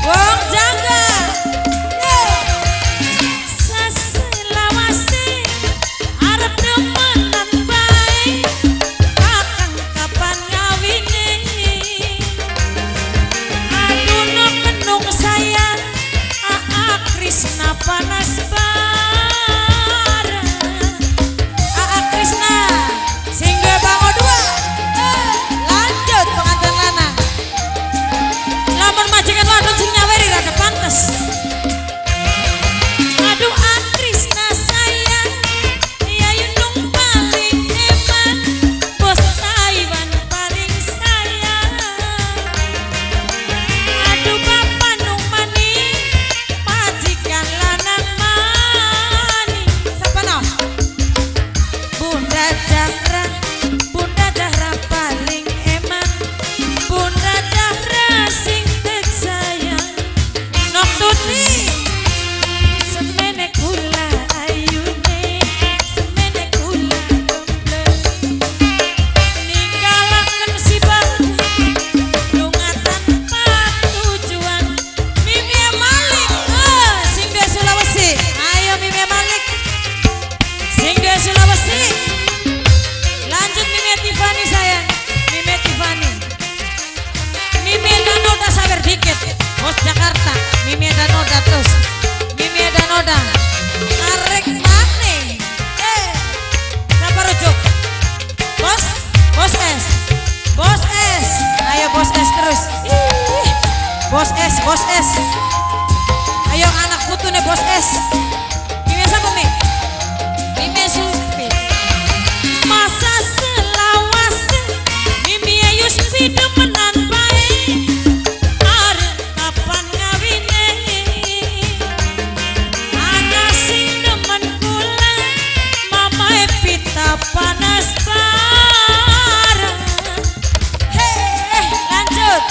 Wong Jangga. Saselawase arep demenan bae, kakang kapan ngawine? Aduh menung sayang, Aa Krisna panas bareng. Aa Krisna sing duwe bango dua. Lanjut pengantin lanang. Lamun majikan wadon sing nyaweri rada pantes. Aduh Krisna sayang, ya yunung paling eman, bos Taiwan paling sayang. Aduh bapak nung mani, majikan lanang mani. Siapa no? Bunda Zahra, Bunda Zahra paling eman, Bunda Zahra sing tek sayang. Nok Tuti, semene kula ayune, semene kula gembleng. Ninggalaken si badan, lunga tanpa tujuan. Mimi Malik, sing duwe Sulawesi. Ayo Mimi Malik, sing duwe Sulawesi. Lanjut Mimi Tiffany sayang, Mimi Tiffany. Mimi Danoda sabar dikit, bos Jakarta. Mimi Danoda terus, Mimi Danoda. Tarik mana? Siapa rujuk? Bos, bos S, bos S. Ayo bos S terus. Ih, bos S, bos S. Ayo anak putune bos S. Mimi siapa Mi? Mimi Supi. Masa selawase Mimi Yuspi demenan bae, arep kapan ngawine? Ana sing demen kula, mamae pita panas bareng. Hei, lanjut.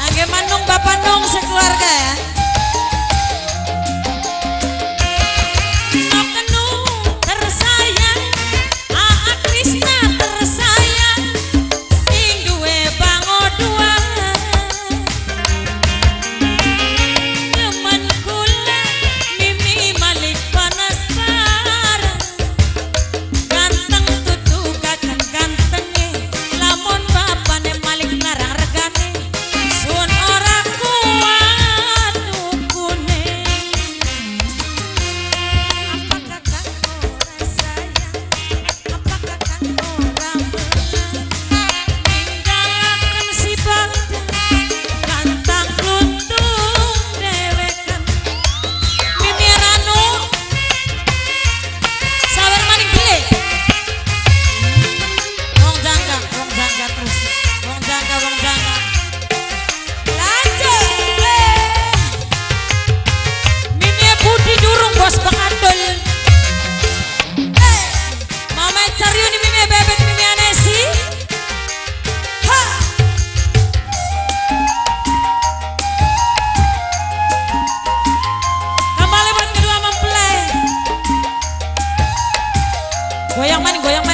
Nangge manung bapak nung sekeluarga ya. Nokenu tersayang, Aa Krisna tersayang, sing duwe bango dua. Temen kula Mimi Malik panas bareng, ganteng tutu kakan gantenge, lamun bapane Malik larang regane, sun ora kuat tukune. Apa kakang ora sayang, apa kakang ora menang, ninggalaken si badan, gantang kluntung dewekan. Mimi Ranu, sawer maning beli. Wong Jangga terus, wong Jangga, wong Jangga. Lanjut. Mimi Budi durung bos Bekadol. Mama Cariuni Mimi Bebek Mimi Anesi. Ha. Kembali buat kedua mempelai. Goyang maning, goyang